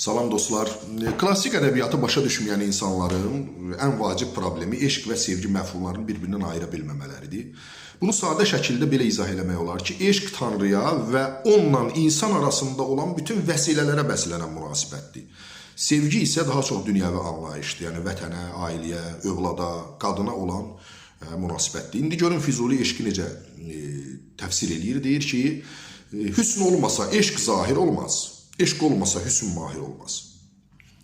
Salam dostlar. Klassik ədəbiyyatı başa düşməyən insanların ən vacib problemi eşq və sevgi məfhumlarını bir-birindən ayıra bilməmələridir. Bunu sadə şəkildə belə izah eləmək olar ki, eşq Tanrıya və onunla insan arasında olan bütün vəsilələrə bəslənən münasibətdir. Sevgi isə daha çox dünyəvi anlayışdır. Yəni vətənə, ailəyə, övlada, qadına olan münasibətdir. İndi görün Füzuli eşqi necə təfsir eləyir. Deyir ki, hüsn olmasa eşq zahir olmaz. Eşq olmasa hüsn mahir olmaz.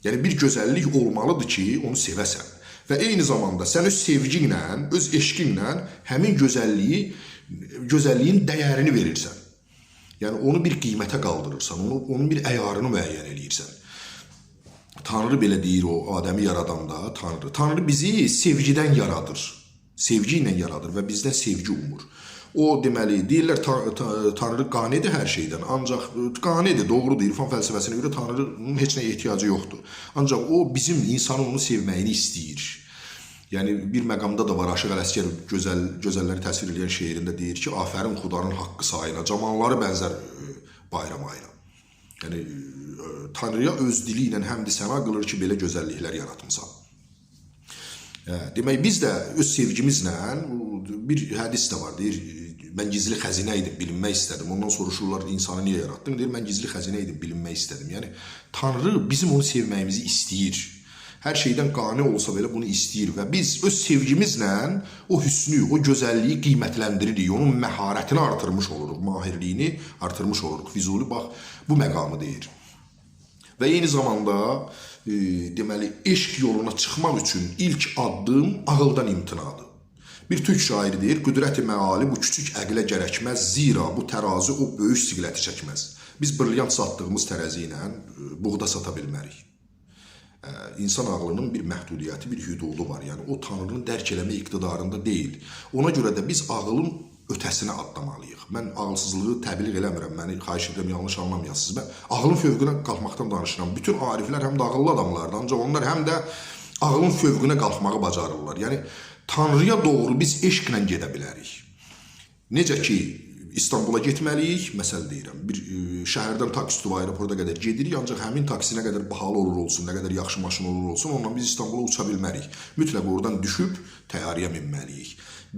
Yəni bir gözəllik olmalıdır ki, onu sevəsən. Və eyni zamanda sən öz sevginlə, öz eşqinlə həmin gözəlliyi, gözəlliyin dəyərini verirsən. Yəni onu bir qiymətə qaldırırsan, onun bir əyarını müəyyən eləyirsən. Tanrı belə deyir o Adəmi yaradanda, Tanrı. Tanrı bizi sevgidən yaradır. Sevgi ilə yaradır və bizdən sevgi umur. O deməli, deyirlər Tanrı qanedir hər şeydən. Ancaq qanedir, doğrudur. İrfan fəlsəfəsinə görə Tanrının heç nəyə ehtiyacı yoxdur. Ancaq o bizim insanın onu sevməyini istəyir. Yəni bir məqamda da var Aşıq Ələsgər gözəlləri təsvir edən şeirində deyir ki, afərin Xudanın haqqı sayına, camanları bənzər bayram ayına. Yəni Tanrıya öz dili ilə həmd səna qılır ki, belə gözəlliklər yaratmısan. Demək biz də öz sevgimizlə bir hədis də var, deyir mən gizli xəzinə idim, bilinmək istədim. Ondan soruşurlar insanı niyə yaratdın? Deyir mən gizli xəzinə idim, bilinmək istədim. Yəni Tanrı bizim onu sevməyimizi istəyir. Hər şeydən qane olsa belə bunu istəyir və biz öz sevgimizlə o hüsnü, o gözəlliyi qiymətləndiririk, onun məharətini artırmış oluruq, mahirliyini artırmış oluruq. Füzuli bax bu məqamı deyir. Və eyni zamanda deməli eşq yoluna çıxmaq üçün ilk addım ağıldan imtinadır. Bir türk şairi deyir, qüdrət-i məali bu küçük əqlə gərəkməz, zira bu tərazi o böyük siqləti çəkməz. Biz brilyant satdığımız tərəzi ilə buğda sata bilmərik. İnsan ağlının bir məhdudiyyəti, bir hüdudu var. Yəni o Tanrının dərk eləmə iqtidarında deyil. Ona görə də biz ağılın ötəsinə adlamalıyıq. Mən ağılsızlığı təbliğ eləmirəm. Məni xahiş edirəm yanlış anlamayasınız. Mən ağlın fövqünə qalxmaqdan danışıram. Bütün ariflər həm də ağıllı adamlardır. Ancaq onlar həm də ağlın fövqünə qalxmağı bacarırlar. Yəni Tanrıya doğru biz eşqlə gedə bilərik. Necə ki İstanbula getməliyik, məsəl deyirəm. Bir şəhərdən taksi tutub aeroporta qədər gedirik, ancaq həmin taksi nə qədər bahalı olur olsun, nə qədər yaxşı maşın olur olsun, onunla biz İstanbula uça bilmərik. Mütləq oradan düşüb təyyarəyə minməliyik.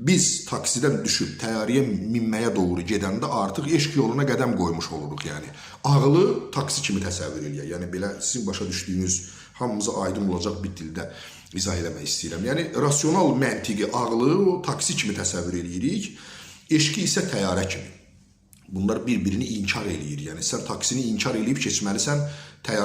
Biz taksidən düşüb təyyarəyə minməyə doğru gedəndə artıq eşq yoluna qədəm qoymuş oluruq, yəni. Ağlı taksi kimi təsəvvür eləyək. Yəni belə sizin başa düşdüyünüz, hamımıza aydın olacaq bir dildə izah eləmək istəyirəm. Yəni rasional məntiqi, ağlı o taksi kimi təsəvvür eləyirik. Eşqi isə təyyarə kimi. Bunlar bir-birini inkar eləyir. Yəni sən taksini inkar eləyib keçməlisən təyyarə